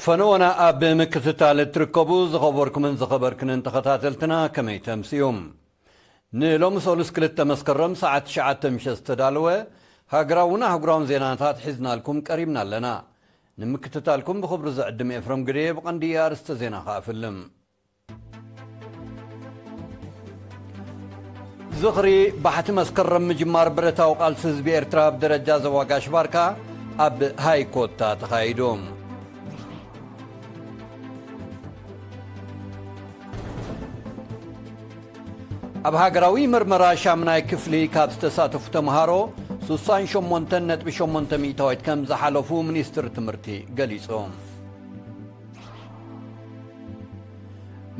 ፈነወና ኣብ ምክትታል እትርከቡ ዝኸበርኩምን ዝኸበርክንን ተኸታተልትና ከመይ ተምስዩም? ንሎሚ ሰሉስ ክልተ መስከረም ሰዓት ትሽዓተ ምሸት ዝተዳለወ ሃገራውን ኣህጉራውን ዜናታት ሒዝናልኩም ቀሪብና ኣለና። ንምክትታልኩም ብኽብሪ ዝዕድም ኤፍረም ግዴ። ብቐንዲ ኣርእስተ ዜና ከኣ እፍልም። ዝኽሪ ባሕቲ መስከረም ምጅማር ብረታዊ ቃልሲ ህዝቢ ኤርትራ ኣብ ደረጃ ዞባ ጋሽ ባርካ ኣብ ሃይኮታ ተኻይዱ። ኣብ ሃገራዊ መርመራ ሻምናይ ክፍሊ ካብ ዝተሳተፉ ተምሃሮ ስሳን ሸሞንተን ነጥቢ ሸሞንተ ሚእታዊት ከም ዝሓለፉ ሚኒስትሪ ትምህርቲ ገሊጹ።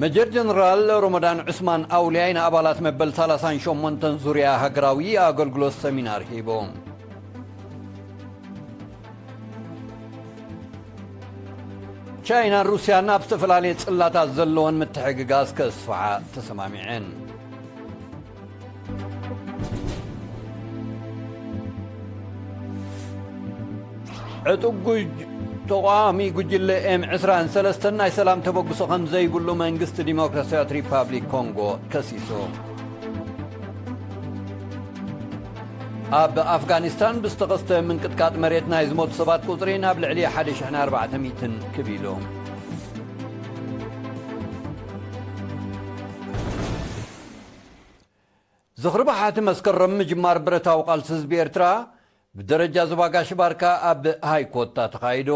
መጀር ጀነራል ሮመዳን ዑስማን ኣውልያይ ንኣባላት መበል ሰላሳን ሸሞንተን ዙርያ ሃገራዊ ኣገልግሎት ሰሚናር ሂቡ። ቻይናን ሩስያን ኣብ ዝተፈላለየ ጽላታት ዘለወን ምትሕግጋዝ ከስፍሓ ተሰማሚዐን። ዕጡብ ጉጅ-፣ ተቓዋሚ ጉጅለ ኤም ዕስራን ሰለስተን ናይ ሰላም ተበግሶ ከም ዘይብሉ መንግስቲ ዲሞክራሲያዊት ሪፓብሊክ ኮንጎ ከሲሱ። ኣብ ኣፍጋኒስታን ብዝተኸስተ ምንቅጥቃጥ መሬት ናይ ዝሞቱ ሰባት ቁጽሪ ናብ ልዕሊ ሓደ ሽሕን ኣርባዕተ ሚእትን ክብ ኢሉ። ዝኽሪ ባሕቲ መስከረም ምጅማር ብረታዊ ቃልሲ ህዝቢ ኤርትራ ብደረጃ ዞባ ጋሽ ባርካ ኣብ ሃይኮታ ተኻይዱ።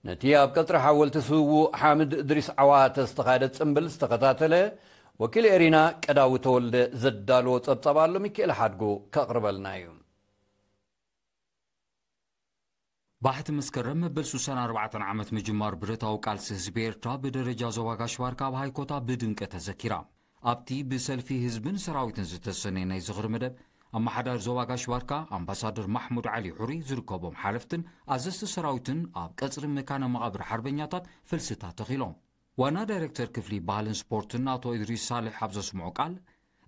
ነቲ ኣብ ቀጽሪ ሓወልቲ ስዉእ ሓምድ እድሪስ ዓዋተ ዝተኻየደ ጽምብል ዝተኸታተለ ወኪል ኤሪና ቀዳዊ ተወልደ ዘዳለዎ ጸብጻብ ኣሎ፣ ሚካኤል ሓድጉ ከቕርበልና እዩ። ባሕቲ መስከረም መበል ስሳን ኣርባዕተን ዓመት ምጅማር ብረታዊ ቃልሲ ህዝቢ ኤርትራ ብደረጃ ዞባ ጋሽ ባርካ ኣብ ሃይኮታ ብድምቀት ተዘኪራ። ኣብቲ ብሰልፊ ህዝብን ሰራዊትን ዝተሰነየ ናይ ዝኽሪ መደብ፣ ኣመሓዳሪ ዞባ ጋሽ ባርካ ኣምባሳደር ማሕሙድ ዓሊ ሑሪ ዝርከቦም ሓለፍትን ኣዘዝቲ ሰራዊትን ኣብ ቀጽሪ መካነ መቓብር ሓርበኛታት ፈልስታት ተኺሎም። ዋና ዳይሬክተር ክፍሊ ባህልን ስፖርትን ኣቶ ኢድሪስ ሳልሕ ኣብ ዘስምዖ ቃል፣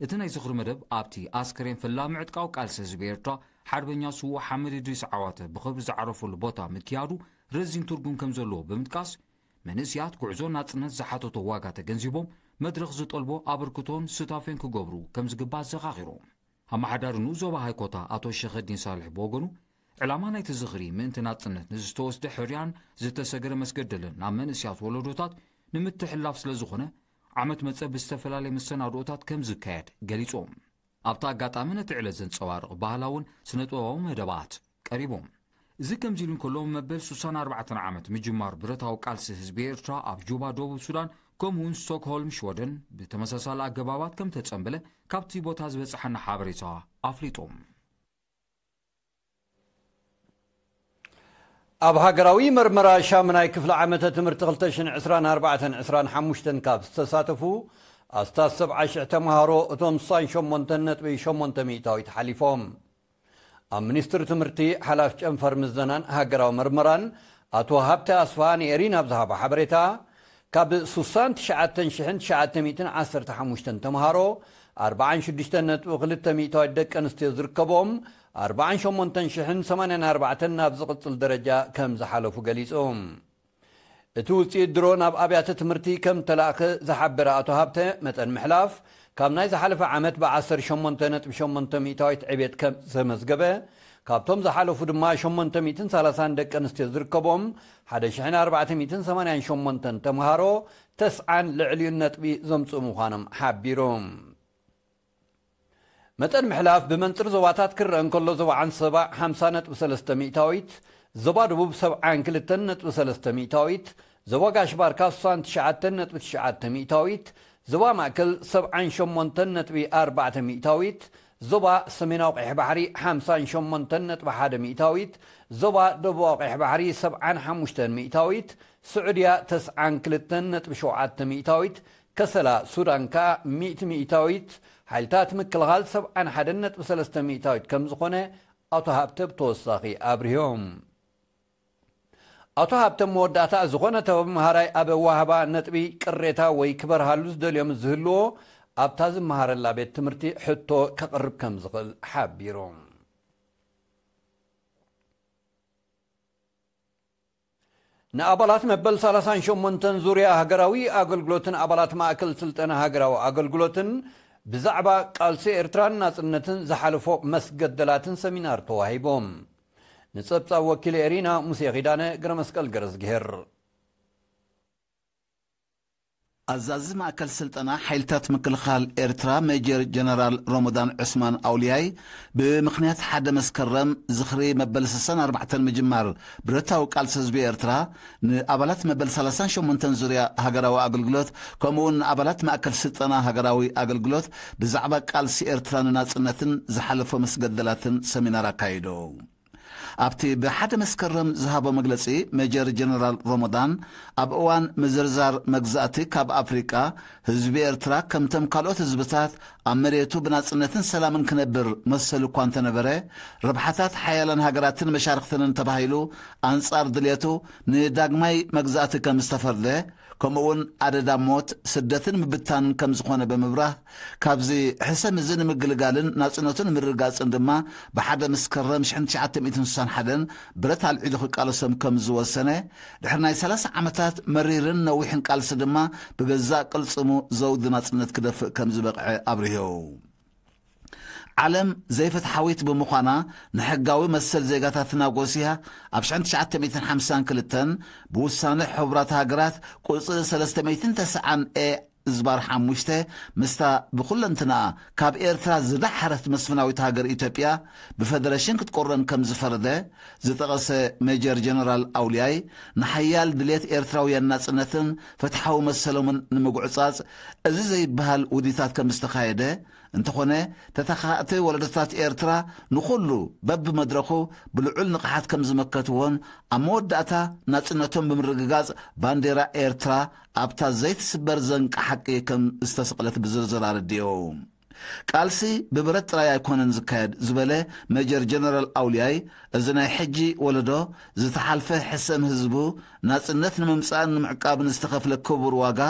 እቲ ናይ ዝኽሪ መደብ ኣብቲ ኣስከሬን ፈላሚ ዕጥቃዊ ቃልሲ ህዝቢ ኤርትራ ሓርበኛ ስዉእ ሓምድ ኢድሪስ ዓዋተ ብኽብሪ ዝዓረፈሉ ቦታ ምክያዱ ረዚን ትርጉም ከም ዘለዎ ብምጥቃስ፣ መንእስያት ጉዕዞ ናጽነት ዝሓተቶ ዋጋ ተገንዚቦም መድረኽ ዝጠልቦ ኣበርክቶን ስታፌን ክገብሩ ከም ዝግባእ ኣዘኻኺሩ። ኣመሓዳሪ ንኡስ ዞባ ሃይኮታ ኣቶ ሸኸዲን ሳልሕ ብወገኑ፣ ዕላማ ናይቲ ዝኽሪ ምእንቲ ናጽነት ንዝተወስደ ሕርያን ዝተሰገረ መስገደልን ናብ መንእስያት ወለዶታት ንምትሕልላፍ ስለ ዝኾነ፣ ዓመት መጸ ብዝተፈላለየ መሰናድኦታት ከም ዝካየድ ገሊጹ። ኣብቲ ኣጋጣሚ ነቲ ዕለት ዘንጸባርቕ ባህላውን ስነ-ጥበባዊ መደባት ቀሪቡ። እዚ ከምዚ ኢሉ እንከሎ፣ መበል ስሳን ኣርባዕተን ዓመት ምጅማር ብረታዊ ቃልሲ ህዝቢ ኤርትራ ኣብ ጁባ ደቡብ ሱዳን፣ ከምኡውን ስቶክሆልም ሽወደን ብተመሳሳሊ ኣገባባት ከም ተጸንበለ ካብቲ ቦታ ዝበጽሓና ሓበሬታ ኣፍሊጡ። ኣብ ሃገራዊ መርመራ ሻምናይ ክፍሊ ዓመተ ትምህርቲ ክልተ ሽሕን ዕስራን ኣርባዕተን ዕስራን ሓሙሽተን ካብ ዝተሳተፉ ኣስታት ሰብዓ ሽሕ ተምሃሮ፣ እቶም ስሳን ሸሞንተን ነጥቢ ሸሞንተ ሚእታዊት ሓሊፎም። ኣብ ሚኒስትሪ ትምህርቲ ሓላፊ ጨንፈር ምዘናን ሃገራዊ መርመራን ኣቶ ሃብተ ኣስፋ ንኤሪና ኣብ ዝሃቦ ሓበሬታ፣ ካብ ስሳን ትሽዓተን ሽሕን ትሽዓተ ሚእትን ዓሰርተ ሓሙሽተን ተምሃሮ፣ ኣርባዓን ሽዱሽተን ነጥቢ ክልተ ሚእታዊት ደቂ ኣንስትዮ ዝርከቦም፣ ኣርባዓን ሸሞንተን ሽሕን ሰማንያን ኣርባዕተን ናብ ዝቕጽል ደረጃ ከም ዝሓለፉ ገሊጹ። እቲ ውጽኢት ድሮ ናብ ኣብያተ ትምህርቲ ከም ተላእኸ ዝሓበረ ኣቶ ሃብተ፣ መጠን ምሕላፍ ካብ ናይ ዝሓለፈ ዓመት ብዓሰርተ ሸሞንተ ነጥቢ ሸሞንተ ሚእታዊት ዕቤት ከም ዘመዝገበ፣ ካብቶም ዝሓለፉ ድማ ሸሞንተ ሚእትን ሰላሳን ደቂ ኣንስትዮ ዝርከቦም፣ ሓደ ሽሕን ኣርባዕተ ሚእትን ሰማንያን ሸሞንተን ተምሃሮ ተስዓን ልዕሊኡን ነጥቢ ዘምጽኡ ምዃኖም ሓቢሩ። መጠን ምሕላፍ ብመንጽር ዞባታት ክረአ እንከሎ፣ ዞባ ዓንሰባ ሓምሳ ነጥቢ ሰለስተ ሚእታዊት፣ ዞባ ደቡብ ሰብዓን ክልተን ነጥቢ ሰለስተ ሚእታዊት፣ ዞባ ጋሽ ባርካ ስሳን ትሽዓተን ነጥቢ ትሽዓተ ሚእታዊት፣ ዞባ ማእከል ሰብዓን ሸሞንተን ነጥቢ ኣርባዕተ ሚእታዊት፣ ዞባ ሰሜናዊ ቀይሕ ባሕሪ ሓምሳን ሸሞንተን ነጥቢ ሓደ ሚእታዊት፣ ዞባ ደቡባዊ ቀይሕ ባሕሪ ሰብዓን ሓሙሽተን ሚእታዊት፣ ስዑድያ ተስዓን ክልተን ነጥቢ ሸውዓተ ሚእታዊት፣ ከሰላ ሱዳን ከኣ ሚእቲ ሚእታዊት፣ ሓይልታት ምክልኻል ሰብዓን ሓደን ነጥቢ ሰለስተ ሚእታዊት ከም ዝኾነ ኣቶ ሃብተ ብተወሳኺ ኣብሪሆም። ኣቶ ሃብተ መወዳእታ፣ ዝኾነ ተመሃራይ ኣብ ዋህባ ነጥቢ ቅሬታ ወይ ክበርሃሉ ዝደልዮም ዝህልዎ፣ ኣብታ ዝመሃረላ ቤት ትምህርቲ ሕቶ ከቕርብ ከም ዝኽእል ሓቢሮም። ንኣባላት መበል ሰላሳን ሸሞንተን ዙርያ ሃገራዊ ኣገልግሎትን ኣባላት ማእከል ስልጠና ሃገራዊ ኣገልግሎትን ብዛዕባ ቃልሲ ኤርትራን ናጽነትን ዝሓለፎ መስገደላትን ሰሚናር ተዋሂቦም። ንጸብጻብ ወኪል ኤሪና ሙሴ ኺዳነ፣ ግረመስቀል ገረዝግሄር። ኣዛዚ ማእከል ስልጠና ሓይልታት ምክልኻል ኤርትራ ሜጀር ጀነራል ሮሞዳን ዑስማን ኣውልያይ፣ ብምኽንያት ሓደ መስከረም ዝኽሪ መበል ስሳን ኣርባዕተን ምጅማር ብረታዊ ቃልሲ ህዝቢ ኤርትራ፣ ንኣባላት መበል ሰላሳን ሸሞንተን ዙርያ ሃገራዊ ኣገልግሎት፣ ከምኡውን ንኣባላት ማእከል ስልጠና ሃገራዊ ኣገልግሎት ብዛዕባ ቃልሲ ኤርትራ ንናጽነትን ዝሓለፎ መስገደላትን ሰሚናር ኣካይዱ። ኣብቲ ብሓደ መስከረም ዝሃቦ መግለጺ፣ ሜጀር ጀነራል ሮሞዳን፣ ኣብ እዋን ምዝርዛር መግዛእቲ ካብ ኣፍሪቃ፣ ህዝቢ ኤርትራ ከምቶም ካልኦት ህዝብታት ኣብ መሬቱ ብናጽነትን ሰላምን ክነብር መሰሉ እኳ እንተነበረ፣ ረብሓታት ሓያላን ሃገራትን መሻርኽተንን ተባሂሉ ኣንጻር ድልየቱ ንዳግማይ መግዛእቲ ከም ዝተፈርደ፣ ከምኡውን ኣደዳ ሞት፣ ስደትን ምብታንን ከም ዝኾነ ብምብራህ፣ ካብዚ ሕሰም እዚ ንምግልጋልን ናጽነቱ ንምርግጋጽን ድማ ብሓደ መስከረም ሽሕን ትሽዓተ ሚእትን ስሳን ሓደን ብረት ኣልዒሉ ክቃለሶም ከም ዝወሰነ፣ ድሕሪ ናይ ሰላሳ ዓመታት መሪርን ነዊሕን ቃልሲ ድማ ብገዛእ ቅልጽሙ ዘውዲ ናጽነት ክደፍእ ከም ዝበቕዐ ኣብሪሁ። ዓለም ዘይፍትሓዊት ብምዃና፣ ንሕጋዊ መሰል ዜጋታትና ጎሲያ፣ ኣብ ሽሕን ትሽዓተ ሚእትን ሓምሳን ክልተን ብውሳነ ሕቡራት ሃገራት ቁጽሪ ሰለስተ ሚእትን ተስዓን ኤ ዝባር ሓሙሽተ፣ ምስታ ብኹለንትናኣ ካብ ኤርትራ ዝደሓረት መስፍናዊት ሃገር ኢትዮጵያ፣ ብፈደረሽን ክትቆረን ከም ዝፈረደ ዝጠቐሰ ሜጀር ጀነራል ኣውልያይ፣ ንሓያል ድሌት ኤርትራውያን ናጽነትን ፍትሓዊ መሰሎምን ንምጉዕጻጽ፣ እዚ ዘይበሃል ውዲታት ከም ዝተኻየደ፣ እንተኾነ፣ ተተኻእቲ ወለዶታት ኤርትራ ንኹሉ በብመድረኹ ብልዑል ንቕሓት ከም ዝመከትዎን፣ ኣብ መወዳእታ ናጽነቶም ብምርግጋጽ ባንዴራ ኤርትራ ኣብታ ዘይትስበር ዘንቂ ሓቂ ከም ዝተሰቕለት ብዝርዝር ኣረዲኡ። ቃልሲ ብብረት ጥራይ ኣይኮነን ዝካየድ ዝበለ ሜጀር ጀነራል ኣውልያይ፣ እዚ ናይ ሕጂ ወለዶ ዝተሓልፈ ሕሰም ህዝቡ ናጽነት ንምምጻእን ንምዕቃብን ዝተኸፍለ ክቡር ዋጋ፣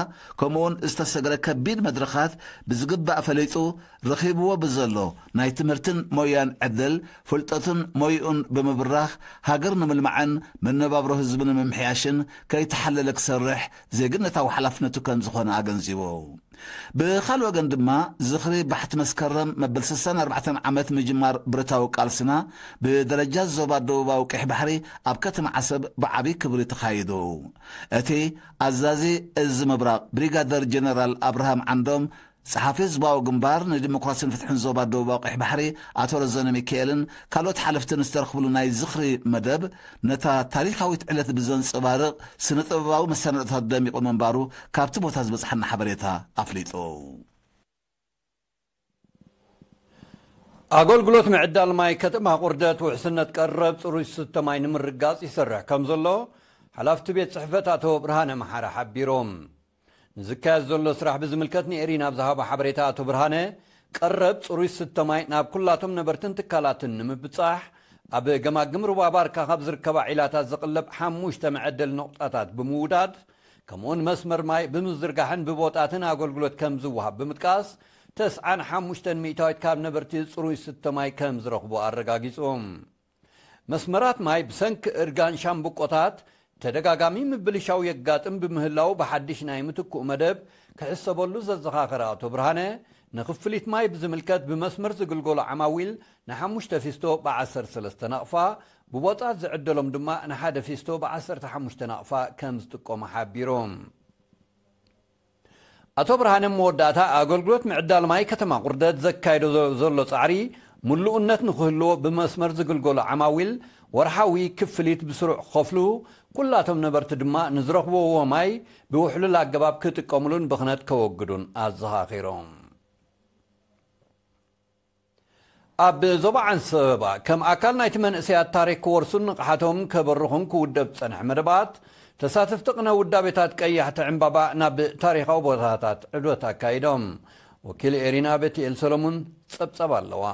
ከምኡውን ዝተሰግረ ከቢድ መድረኻት ብዝግባእ ፈሊጡ፣ ረኺብዎ ብዘሎ ናይ ትምህርትን ሞያን ዕድል፣ ፍልጠቱን ሞይኡን ብምብራኽ፣ ሃገር ንምልማዕን መነባብሮ ህዝቢ ንምምሕያሽን ከይተሓለለ ክሰርሕ ዜግነታዊ ሓላፍነቱ ከም ዝኾነ ኣገንዚቡ። ብኻልእ ወገን ድማ፣ ዝኽሪ ባሕቲ መስከረም መበል ስሳን ኣርባዕተን ዓመት ምጅማር ብረታዊ ቃልስና ብደረጃ ዞባ ደቡባዊ ቀይሕ ባሕሪ ኣብ ከተማ ዓሰብ ብዓቢ ክብሪ ተኻይዱ። እቲ ኣዛዚ እዚ ምብራቕ ብሪጋደር ጀነራል ኣብርሃም ዓንዶም፣ ጸሓፊ ህዝባዊ ግንባር ንዲሞክራሲን ፍትሕን ዞባ ደቡባዊ ቀይሕ ባሕሪ ኣቶ ረዘነ ሚካኤልን ካልኦት ሓለፍትን ዝተረኽብሉ ናይ ዝኽሪ መደብ፣ ነታ ታሪኻዊት ዕለት ብዘንጸባርቕ ስነ ጥበባዊ መሰናዶታት ደሚቑ ምንባሩ ካብቲ ቦታ ዝበጽሓና ሓበሬታ ኣፍሊጡ። ኣገልግሎት ምዕዳል ማይ ከተማ ቁርደት ውሕስነት ቀረብ ጽሩይ ዝስተ ማይ ንምርጋጽ ይሰርሕ ከም ዘሎ ሓላፍቲ ቤት ጽሕፈት ኣቶ ብርሃነ መሓራ ሓቢሮም። ንዝካየድ ዘሎ ስራሕ ብዝምልከት ንኤሪና ኣብ ዝሃቦ ሓበሬታ ኣቶ ብርሃነ፣ ቀረብ ጽሩይ ዝስተ ማይ ናብ ኩላቶም ነበርትን ትካላትን ንምብጻሕ ኣብ ገማግም ሩባ ባርካ ካብ ዝርከባ ዒላታት ዝቕለብ ሓሙሽተ መዐደሊ ነቑጣታት ብምውዳድ፣ ከምኡውን መስመር ማይ ብምዝርጋሕን ብቦጣትን ኣገልግሎት ከም ዝወሃብ ብምጥቃስ፣ ተስዓን ሓሙሽተን ሚእታዊት ካብ ነበርቲ ጽሩይ ዝስተ ማይ ከም ዝረኽቡ ኣረጋጊጹ። መስመራት ማይ ብሰንኪ እርጋን ሻምብቆታት ተደጋጋሚ ምብልሻው የጋጥም ብምህላው፣ ብሓድሽ ናይ ምትክኡ መደብ ክሕሰበሉ ዘዘኻኸረ ኣቶ ብርሃነ፣ ንክፍሊት ማይ ብዝምልከት ብመስመር ዝግልገሉ ዓማዊል ንሓሙሽተ ፊስቶ ብዓሰርተ ሰለስተ ናቕፋ፣ ብቦጣት ዝዕደሎም ድማ ንሓደ ፊስቶ ብዓሰርተ ሓሙሽተ ናቕፋ ከም ዝጥቀሙ ሓቢሮም። ኣቶ ብርሃነ መወዳእታ፣ ኣገልግሎት ምዕዳል ማይ ከተማ ቁርደት ዘካይዶ ዘሎ ጻዕሪ ምሉእነት ንክህልዎ ብመስመር ዝግልገሉ ዓማዊል ወርሓዊ ክፍሊት ብስሩዕ ክኸፍሉ፣ ኩላቶም ነበርቲ ድማ ንዝረኽብዎ ማይ ብውሕሉል ኣገባብ ክጥቀምሉን ብኽነት ከወግዱን ኣዘኻኺሮም። ኣብ ዞባ ዓንሰበባ ከም ኣካል ናይቲ መንእሰያት ታሪክ ክወርሱን ንቕሓቶም ከበርኹን ክውደብ ዝጸንሐ መደባት፣ ተሳተፍቲ ቅነ ውዳቤታት ቀያሕቲ ዕምባባ ናብ ታሪኻዊ ቦታታት ዕዶት ኣካይዶም። ወኪል ኤሪና ቤትኤል ሰሎሙን ጸብጸብ ኣለዋ።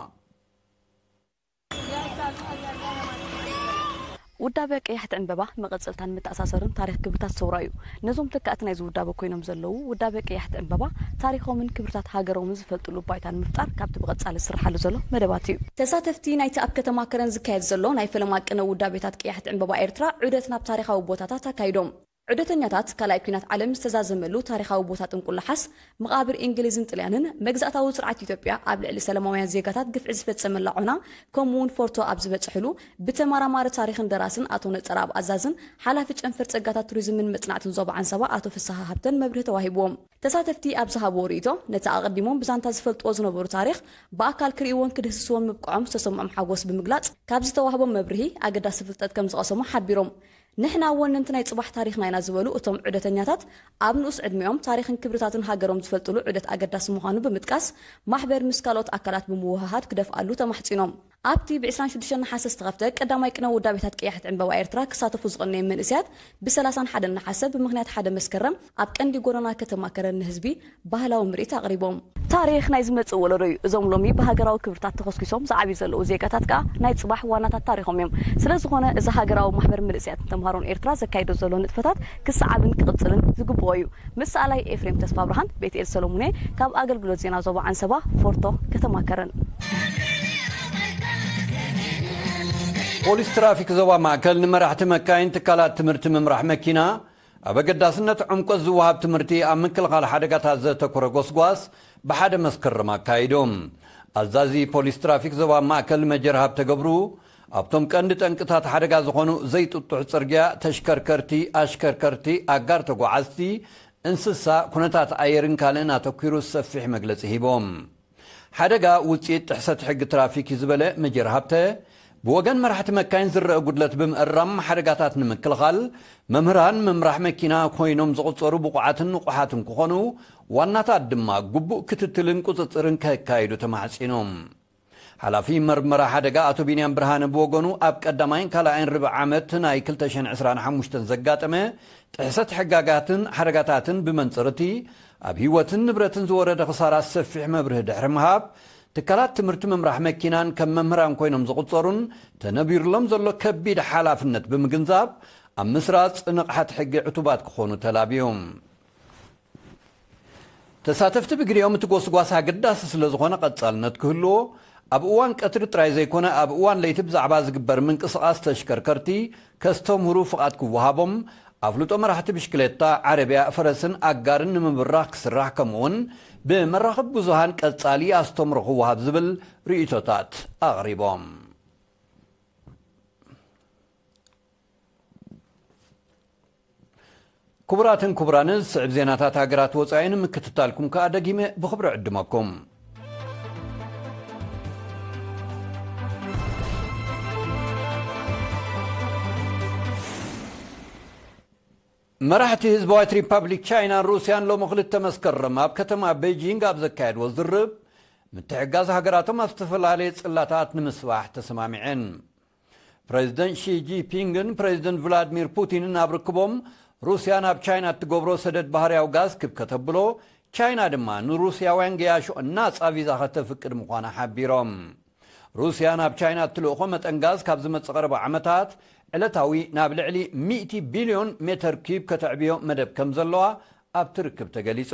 ውዳበ ቀያሕቲ ዕምበባ መቐጸልታን መተኣሳሰርን ታሪኽ ክብርታት ሰውራ እዩ። ነዞም ተካእቲ ናይዚ ውዳበ ኮይኖም ዘለዉ ውዳበ ቀያሕቲ ዕምበባ ታሪኾምን ክብርታት ሃገሮምን ዝፈልጥሉ ባይታ ንምፍጣር ካብቲ ብቐጻሊ ዝስርሓሉ ዘሎ መደባት እዩ። ተሳተፍቲ ናይቲ ኣብ ከተማ ከረን ዝካየድ ዘሎ ናይ ፈለማ ቅነ ውዳቤታት ቀያሕቲ ዕምበባ ኤርትራ ዑደት ናብ ታሪኻዊ ቦታታት ኣካይዶም። ዑደተኛታት ካልኣይ ኲናት ዓለም ዝተዛዘመሉ ታሪኻዊ ቦታ ጥንቁላሓስ፣ መቓብር እንግሊዝን ጥልያንን፣ መግዛእታዊ ስርዓት ኢትዮጵያ ኣብ ልዕሊ ሰላማውያን ዜጋታት ግፍዒ ዝፈጸመላ ዖና፣ ከምኡውን ፎርቶ ኣብ ዝበጽሕሉ፣ ብተመራማሪ ታሪኽን ደራስን ኣቶ ነጸረኣብ ኣዛዝን ሓላፊ ጨንፈር ጸጋታት ቱሪዝምን መጽናዕትን ዞባ ዓንሰባ ኣቶ ፍስሃ ሃብተን መብርሂ ተዋሂብዎም። ተሳተፍቲ ኣብ ዝሃብዎ ርእይቶ፣ ነቲ ኣቐዲሞም ብዛንታ ዝፈልጥዎ ዝነበሩ ታሪኽ ብኣካል ክርእይዎን ክድህስስዎን ምብቅዖም ዝተሰምዖም ሓጎስ ብምግላጽ፣ ካብ ዝተዋህቦም መብርሂ ኣገዳሲ ፍልጠት ከም ዝቐሰሙ ሓቢሮም። ንሕና ወነንቲ ናይ ጽባሕ ታሪኽና ኢና ዝበሉ እቶም ዑደተኛታት፣ ኣብ ንኡስ ዕድሚኦም ታሪኽን ክብርታትን ሃገሮም ዝፈልጥሉ ዑደት ኣገዳሲ ምዃኑ ብምጥቃስ፣ ማሕበር ምስ ካልኦት ኣካላት ብምውህሃድ ክደፍኣሉ ተማሕጺኖም። ኣብቲ ብ ዕስራን ሽዱሽተን ነሓሰ ዝተኸፍተ ቀዳማይ ቅነ ውዳቤታት ቀያሕቲ ዕምበባ ኤርትራ ክሳተፉ ዝቐነዩ መንእሰያት፣ ብ ሰላሳን ሓደን ነሓሰ ብምኽንያት ሓደ መስከረም ኣብ ቀንዲ ጎደና ከተማ ከረን ንህዝቢ ባህላዊ ምርኢት ኣቕሪቦም። ታሪኽ ናይ ዝመጽእ ወለዶ እዩ። እዞም ሎሚ ብሃገራዊ ክብርታት ተኾስኪሶም ዝዓብዩ ዘለዉ ዜጋታት ከኣ ናይ ጽባሕ ዋናታት ታሪኾም እዮም። ስለ ዝኾነ እዚ ሃገራዊ ማሕበር መንእሰያትን ተምሃሮን ኤርትራ ዘካይዶ ዘሎ ንጥፈታት ክሰዓብን ክቕጽልን ዝግብኦ እዩ። ምስ ሰኣላይ ኤፍሬም ተስፋብርሃን፣ ቤትኤል ሰሎሙኔ፣ ካብ ኣገልግሎት ዜና ዞባ ዓንሰባ፣ ፎርቶ፣ ከተማ ከረን። ፖሊስ ትራፊክ ዞባ ማእከል ንመራሕቲ መካይን ትካላት ትምህርቲ ምምራሕ መኪና ኣብ ኣገዳስነት ዕምቆት ዝወሃብ ትምህርቲ ኣብ ምክልኻል ሓደጋታት ዘተኮረ ጎስጓስ ብሓደ መስከረም ኣካይዶም። ኣዛዚ ፖሊስ ትራፊክ ዞባ ማእከል መጀር ሃብተ ገብሩ ኣብቶም ቀንዲ ጠንቅታት ሓደጋ ዝኾኑ ዘይጥጡሕ ጽርግያ፣ ተሽከርከርቲ፣ ኣሽከርከርቲ፣ ኣጋር ተጓዓዝቲ፣ እንስሳ፣ ኩነታት ኣየርን ካልእን ኣተኲሩ ሰፊሕ መግለጺ ሂቦም። ሓደጋ ውጽኢት ጥሕሰት ሕጊ ትራፊክ እዩ ዝበለ መጀር ሃብተ፣ ብወገን መራሕቲ መካይን ዝረአ ጉድለት ብምእራም ሓደጋታት ንምክልኻል መምህራን ምምራሕ መኪና ኮይኖም ዝቑጸሩ ብቑዓትን ንቑሓትን ክኾኑ ዋናታት ድማ ግቡእ ክትትልን ቁጽጽርን ከካይዱ ተማሕጺኖም። ሓላፊ መርመራ ሓደጋ ኣቶ ቢንያም ብርሃነ ብወገኑ ኣብ ቀዳማይን ካልኣይን ርብዕ ዓመት ናይ ክልተ ሽሕን ዕስራን ሓሙሽተን ዘጋጠመ ጥሕሰት ሕጋጋትን ሓደጋታትን ብመንጽር እቲ ኣብ ህይወትን ንብረትን ዝወረደ ክሳራ ሰፊሕ መብርሂ ድሕሪ ምሃብ፣ ትካላት ትምህርቲ ምምራሕ መኪናን ከም መምህራን ኮይኖም ዝቑጸሩን ተነቢርሎም ዘሎ ከቢድ ሓላፍነት ብምግንዛብ ኣብ ምስራጽ ንቕሓት ሕጊ ዕቱባት ክኾኑ ተላብዮም። ተሳተፍቲ ብግዲኦም እቲ ጎስጓስ ኣገዳሲ ስለ ዝኾነ ቀጻልነት ክህልዎ፣ ኣብ እዋን ቀትሪ ጥራይ ዘይኮነ ኣብ እዋን ለይቲ ብዛዕባ ዝግበር ምንቅስቓስ ተሽከርከርቲ ከስተምህሩ ፍቓድ ክወሃቦም ኣፍልጦ መራሕቲ ብሽክሌታ፣ ዓረብያ፣ ፈረስን ኣጋርን ንምብራኽ ክስራሕ ከምኡውን ብመራኽብ ብዙሃን ቀጻሊ ኣስተምሮ ክወሃብ ዝብል ርእይቶታት ኣቕሪቦም። ክቡራትን ክቡራንን ዝስዕብ ዜናታት ሃገራት ወጻኢ ንምክትታልኩም ከኣ ደጊመ ብኽብሪ ዕድመኩም። መራሕቲ ህዝባዊት ሪፓብሊክ ቻይናን ሩስያን ሎሚ ክልተ መስከረም ኣብ ከተማ ቤጂንግ ኣብ ዘካየድዎ ዝርብ ምትሕጋዝ ሃገራቶም ኣብ ዝተፈላለየ ጽላታት ንምስፋሕ ተሰማሚዐን። ፕሬዚደንት ሺ ጂንፒንግን ፕሬዚደንት ቭላድሚር ፑቲንን ኣብ ርክቦም ሩስያ ናብ ቻይና እትገብሮ ሰደድ ባህርያዊ ጋዝ ክብ ከተብሎ፣ ቻይና ድማ ንሩስያውያን ገያሾ ናጻ ቪዛ ከተፍቅድ ምዃና ሓቢሮም። ሩስያ ናብ ቻይና እትልእኾ መጠን ጋዝ ካብ ዝመጽእ ቀረባ ዓመታት ዕለታዊ ናብ ልዕሊ ሚእቲ ቢልዮን ሜተር ኪዩብ ከተዕብዮ መደብ ከም ዘለዋ ኣብቲ ርክብ ተገሊጹ።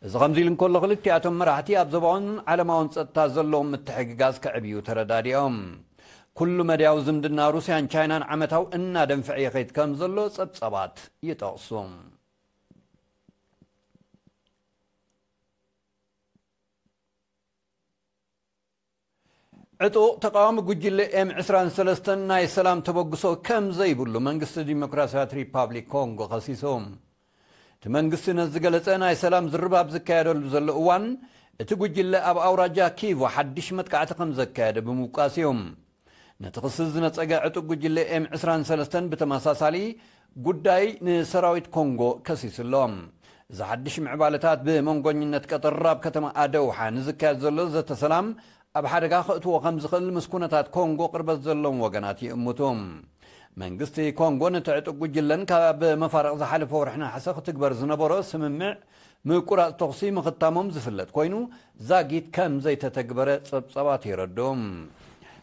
እዚ ከምዚ ኢሉ እንከሎ፣ ክልቲኣቶም መራሕቲ ኣብ ዞባውን ዓለማውን ጸጥታ ዘለዎም ምትሕግጋዝ ከዕብዩ ተረዳዲኦም። ኩሉ መድያዊ ዝምድና ሩስያን ቻይናን ዓመታዊ እናደንፍዐ ይኸይድ ከም ዘሎ ጸብጻባት ይጠቕሱ። ዕጡቕ ተቓዋሚ ጉጅለ ኤም ዕስራን ሰለስተን ናይ ሰላም ተበግሶ ከም ዘይብሉ መንግስቲ ዲሞክራሲያዊት ሪፓብሊክ ኮንጎ ከሲሱ። እቲ መንግስቲ ነዚ ዝገለጸ ናይ ሰላም ዝርርብ ኣብ ዝካየደሉ ዘሎ እዋን፣ እቲ ጉጅለ ኣብ ኣውራጃ ኪቮ ሓድሽ መጥቃዕቲ ከም ዘካየደ ብምውቃስ እዩ። ነቲ ክሲ ዝነጸገ ዕጡቕ ጉጅለ ኤም ዕስራን ሰለስተን ብተመሳሳሊ ጉዳይ ንሰራዊት ኮንጎ ከሲሱ ኣሎ። እዚ ሓድሽ ምዕባለታት ብመንጎኝነት ቀጠር ኣብ ከተማ ኣደውሓ ንዝካየድ ዘሎ ዘተ ሰላም ኣብ ሓደጋ ከእትዎ ከም ዝኽእል ምስ ኩነታት ኮንጎ ቅርበት ዘለዎም ወገናት ይእምቱ። መንግስቲ ኮንጎ ነቲ ዕጡቕ ጉጅለን ካብ መፋርቕ ዝሓለፈ ወርሒ ነሓሰ ክትግበር ዝነበሮ ስምምዕ ምቁራጽ ተኹሲ ምኽታሞም ዝፍለጥ ኮይኑ፣ ዛጊት ከም ዘይተተግበረ ጸብጻባት የረድኡ።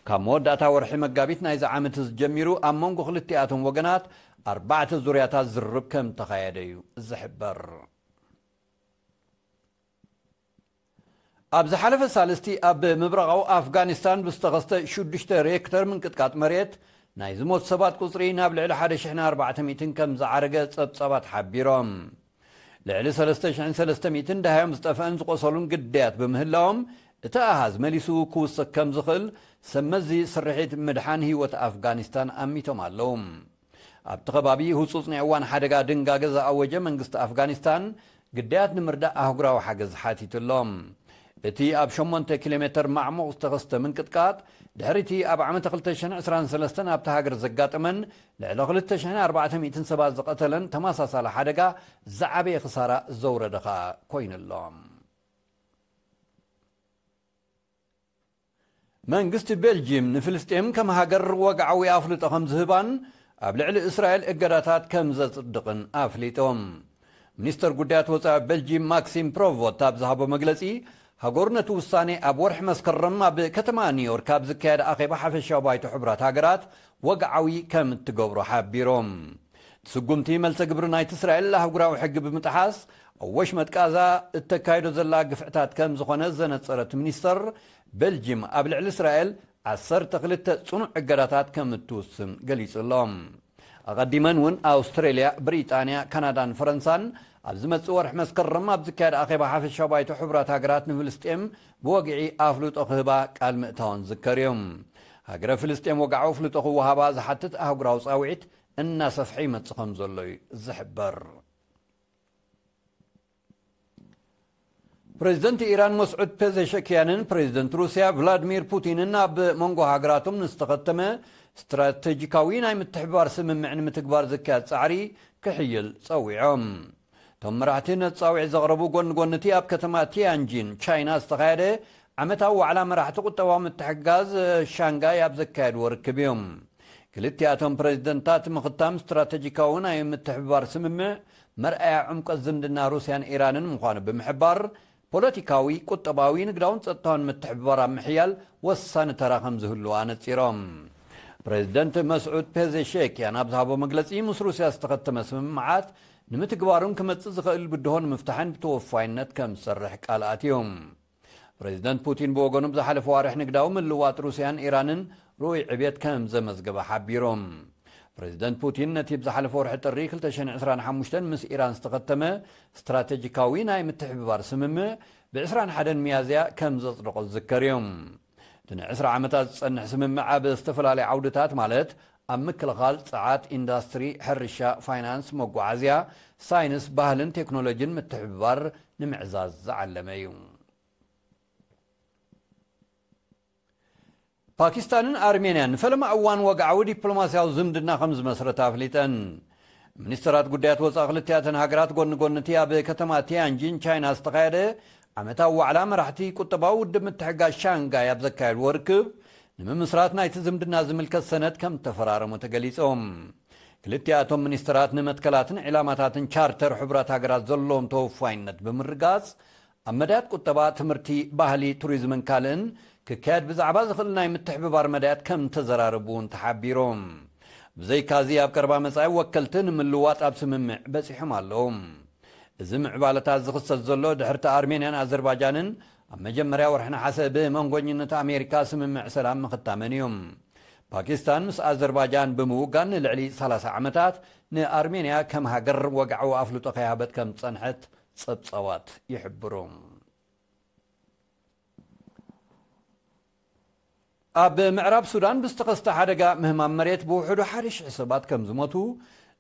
ካብ መወዳእታ ወርሒ መጋቢት ናይዚ ዓመት እዚ ጀሚሩ ኣብ መንጎ ክልቲኣቶም ወገናት ኣርባዕተ ዙርያታት ዝርርብ ከም ተኻየደ እዩ ዝሕበር። ኣብ ዝሓለፈ ሳልስቲ ኣብ ምብራቓዊ ኣፍጋኒስታን ብዝተኸስተ ሽዱሽተ ሬክተር ምንቅጥቃጥ መሬት ናይ ዝሞት ሰባት ቁጽሪ ናብ ልዕሊ ሓደ ሽሕን ኣርባዕተ ሚእትን ከም ዝዓረገ ጸብጻባት ሓቢሮም። ልዕሊ ሰለስተ ሽሕን ሰለስተ ሚእትን ደሃዮም ዝጠፍአን ዝቆሰሉን ግዳያት ብምህላዎም፣ እቲ ኣሃዝ መሊሱ ክውሰኽ ከም ዝኽእል ሰብ መዚ ስርሒት ምድሓን ህይወት ኣፍጋኒስታን ኣሚቶም ኣለዉ። ኣብቲ ከባቢ ህጹጽ ናይ እዋን ሓደጋ ድንጋገ ዝኣወጀ መንግስቲ ኣፍጋኒስታን፣ ግዳያት ንምርዳእ ኣህጉራዊ ሓገዝ ሓቲቱ ኣሎ። እቲ ኣብ ሸሞንተ ኪሎ ሜተር ማዕሙቕ ዝተኸስተ ምንቅጥቃጥ፣ ድሕሪቲ ኣብ ዓመተ ክልተ ሽሕን ዕስራን ሰለስተን ኣብታ ሃገር ዘጋጠመን ልዕሊ ክልተ ሽሕን ኣርባዕተ ሚእትን ሰባት ዝቐተለን ተመሳሳሊ ሓደጋ ዝዓበየ ክሳራ ዘውረደ ኸኣ ኮይኑ ኣሎ። መንግስቲ ቤልጂየም ንፍልስጤም ከም ሃገር ወግዓዊ ኣፍልጦ ከም ዝህባን ኣብ ልዕሊ እስራኤል እገዳታት ከም ዘጽድቕን ኣፍሊጦም። ሚኒስተር ጉዳያት ወጻኢ ቤልጂየም ማክሲም ፕሮቮት ኣብ ዝሃቦ መግለጺ፣ ሃገሩ ነቲ ውሳኔ ኣብ ወርሒ መስከረም ኣብ ከተማ ኒውዮርክ ኣብ ዝካየድ ኣኼባ ሓፈሻዊ ባይቶ ሕቡራት ሃገራት ወግዓዊ ከም እትገብሮ ሓቢሮም። እቲ ስጉምቲ መልሰ ግብሪ ናይቲ እስራኤል ኣህጉራዊ ሕጊ ብምጥሓስ ኣብ ወሽመጥ ቃዛ እተካይዶ ዘላ ግፍዕታት ከም ዝኾነ ዘነጸረ እቲ ሚኒስተር፣ ቤልጂም ኣብ ልዕሊ እስራኤል ዓሰርተ ክልተ ጽኑዕ እገዳታት ከም እትውስን ገሊጹ ኣሎ። ኣቐዲመን እውን ኣውስትሬልያ፣ ብሪጣንያ፣ ካናዳን ፈረንሳን ኣብ ዝመጽእ ወርሒ መስከረም ኣብ ዝካየድ ኣኼባ ሓፈሻዊ ባይቶ ሕቡራት ሃገራት ንፍልስጤም ብወግዒ ኣፍልጦ ክህባ ቃል ምእታወን ዝከር እዩ። ሃገረ ፍልስጤም ወግዓዊ ኣፍልጦ ክወሃባ ዝሓትት ኣህጉራዊ ጻውዒት እናሰፍሐ ይመጽእ ከም ዘሎ እዩ ዝሕበር። ፕሬዚደንት ኢራን መስዑድ ፔዘሸኪያንን ፕሬዚደንት ሩስያ ቭላድሚር ፑቲንን ኣብ መንጎ ሃገራቶም ንዝተኸተመ ስትራቴጂካዊ ናይ ምትሕብባር ስምምዕ ንምትግባር ዝካየድ ጻዕሪ ክሕይል ጸዊዖም። እቶም መራሕቲ ነቲ ጻውዒት ዘቕረቡ ጎኒ ጎኒ እቲ ኣብ ከተማ ቲያንጂን ቻይና ዝተኻየደ ዓመታዊ ዋዕላ መራሕቲ ቁጠባዊ ምትሕግጋዝ ሻንጋይ ኣብ ዘካየድዎ ርክብ እዮም። ክልቲኣቶም ፕሬዚደንታት ምኽታም ስትራቴጂካዊ ናይ ምትሕብባር ስምምዕ መርኣያ ዕምቆት ዝምድና ሩስያን ኢራንን ምዃኑ ብምሕባር፣ ፖለቲካዊ፣ ቁጠባዊ፣ ንግዳውን ጸጥታውን ምትሕብባር ኣብ ምሕያል ወሳኒ ተራ ከም ዝህልዎ ኣነጺሮም። ፕሬዚደንት መስዑድ ፔዜሼክያን ኣብ ዝሃቦ መግለጺ፣ ምስ ሩስያ ዝተኸተመ ስምምዓት ንምትግባሩን ክመጽእ ዝኽእል ብድሆ ንምፍታሕን ብተወፋይነት ከም ዝሰርሕ ቃል ኣትዮም። ፕሬዚደንት ፑቲን ብወገኑ ብዝሓለፈ ዋርሕ ንግዳዊ ምልውዋጥ ሩስያን ኢራንን ርኡይ ዕብየት ከም ዘመዝገበ ሓቢሩ። ፕሬዚደንት ፑቲን ነቲ ብዝሓለፈ ወርሒ ጥሪ ክልተ ሽሕን ዕስራን ሓሙሽተን ምስ ኢራን ዝተኸተመ ስትራቴጂካዊ ናይ ምትሕብባር ስምምዕ ብ ዕስራን ሓደን ሚያዝያ ከም ዘጽደቖ ዝዝከር እዩ። እቲ ንዕስራ ዓመታት ዝጸንሕ ስምምዕ ኣብ ዝተፈላለዩ ዓውድታት ማለት ኣብ ምክልኻል፣ ጸዓት፣ ኢንዳስትሪ፣ ሕርሻ፣ ፋይናንስ፣ መጓዓዝያ፣ ሳይንስ፣ ባህልን ቴክኖሎጂን ምትሕብባር ንምዕዛዝ ዝዓለመ እዩ። ፓኪስታንን ኣርሜንያን ንፈለማ እዋን ወግዓዊ ዲፕሎማስያዊ ዝምድና ከም ዝመስረታ ኣፍሊጠን። ሚኒስተራት ጉዳያት ወጻኢ ክልቲኣተን ሃገራት ጎኒ ጎኒ እቲ ኣብ ከተማ ቲያንጂን ቻይና ዝተኻየደ ዓመታዊ ዋዕላ መራሕቲ ቁጠባዊ ውድብ ምትሕግጋዝ ሻንጋይ ኣብ ዘካየድዎ ርክብ፣ ንምምስራት ናይቲ ዝምድና ዝምልከት ሰነድ ከም ተፈራረሙ ተገሊጾም። ክልቲኣቶም ሚኒስተራት ንመትከላትን ዕላማታትን ቻርተር ሕቡራት ሃገራት ዘለዎም ተወፋይነት ብምርጋጽ፣ ኣብ መዳያት ቁጠባ፣ ትምህርቲ፣ ባህሊ፣ ቱሪዝምን ካልእን ክካየድ ብዛዕባ ዝኽእል ናይ ምትሕብባር መዳያት ከም ተዘራረቡ እውን ተሓቢሮም። ብዘይካዚ ኣብ ቀረባ መጻኢ ወከልቲ ንምልዋጥ ኣብ ስምምዕ በጺሖም ኣለዉ። እዚ ምዕባለታት ዝኽሰት ዘሎ ድሕርቲ ኣርሜንያን ኣዘርባጃንን ኣብ መጀመርያ ወርሒ ነሓሰ ብመንጎኝነት ኣሜሪካ ስምምዕ ሰላም ምኽታመን እዩ። ፓኪስታን ምስ ኣዘርባጃን ብምውጋን ንልዕሊ ሰላሳ ዓመታት ንኣርሜንያ ከም ሃገር ወግዓዊ ኣፍልጦ ከይሃበት ከም ዝጸንሐት ጸብጻባት ይሕብሩ። ኣብ ምዕራብ ሱዳን ብዝተኸስተ ሓደጋ ምህማም መሬት ብውሕዱ ሓደ ሽሕ ሰባት ከም ዝሞቱ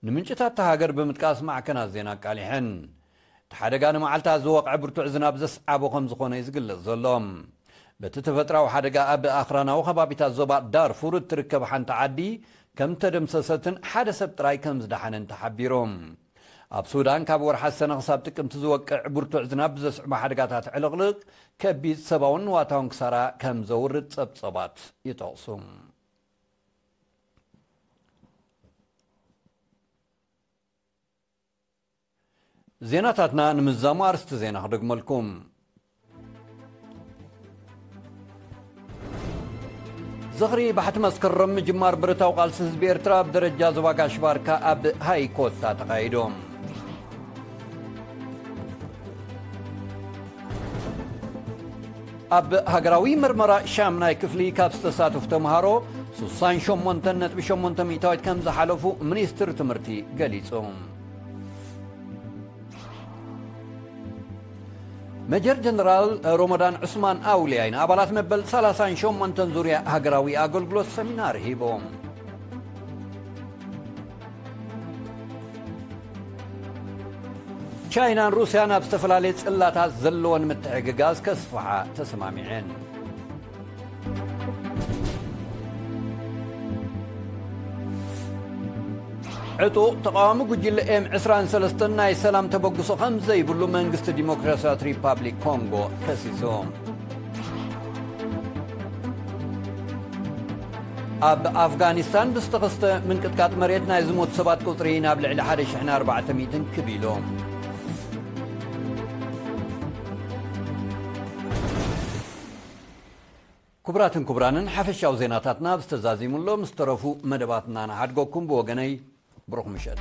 ንምንጭታት እታ ሃገር ብምጥቃስ ማዕከናት ዜና ኣቃሊሐን። እቲ ሓደጋ ንመዓልታት ዝወቕዐ ብርቱዕ ዝናብ ዘስዓቦ ከም ዝኾነ እዩ ዝግለጽ ዘሎ። በቲ ተፈጥራዊ ሓደጋ ኣብ ኣኽራናዊ ከባቢታት ዞባ ዳርፉር እትርከብ ሓንቲ ዓዲ ከም ተደምሰሰትን ሓደ ሰብ ጥራይ ከም ዝደሓነን ተሓቢሩ። ኣብ ሱዳን ካብ ወርሓ ሰነ ክሳብ ጥቅምቲ ዝወቅዕ ብርቱዕ ዝናብ ብዘስዕቦ ሓደጋታት ዕልቕልቕ ከቢድ ሰብኣውን ንዋታውን ክሳራ ከም ዘውርድ ጸብጸባት ይጠቕሱ። ዜናታትና ንምዛሙ ኣርስቲ ዜና ክደግመልኩም። ዝኽሪ ባሕቲ መስከረም ምጅማር ብረታዊ ቃልሲ ህዝቢ ኤርትራ ኣብ ደረጃ ዞባ ጋሽ ባርካ ኣብ ሃይኮታ ተኻይዱ። ኣብ ሃገራዊ መርመራ ሻምናይ ክፍሊ ካብ ዝተሳተፉ ተምሃሮ ስሳን ሸሞንተን ነጥቢ ሸሞንተ ሚእታዊት ከም ዝሓለፉ ሚኒስትሪ ትምህርቲ ገሊጹ። መጀር ጀነራል ሮሞዳን ዑስማን ኣውልያይ ንኣባላት መበል ሰላሳን ሸሞንተን ዙርያ ሃገራዊ ኣገልግሎት ሰሚናር ሂቦም። ቻይናን ሩስያን ኣብ ዝተፈላለየ ጽላታት ዘለወን ምትሕግጋዝ ከስፍሓ ተሰማሚዐን። ዕጡቕ ተቓዋሚ ጉጅለ ኤም ዕስራን ሰለስተን ናይ ሰላም ተበግሶ ከም ዘይብሉ መንግስቲ ዲሞክራሲያዊት ሪፓብሊክ ኮንጎ ከሲሱ። ኣብ ኣፍጋኒስታን ብዝተኸስተ ምንቅጥቃጥ መሬት ናይ ዝሞቱ ሰባት ቁጽሪ ናብ ልዕሊ ሓደ ሽሕን ኣርባዕተ ሚእትን ክብ ኢሉ። ክቡራትን ክቡራንን፣ ሓፈሻዊ ዜናታትና ብዝተዛዚሙሎም ዝተረፉ መደባትና ንሓድገኩም። ብወገነይ ብሩኽ ምሸት።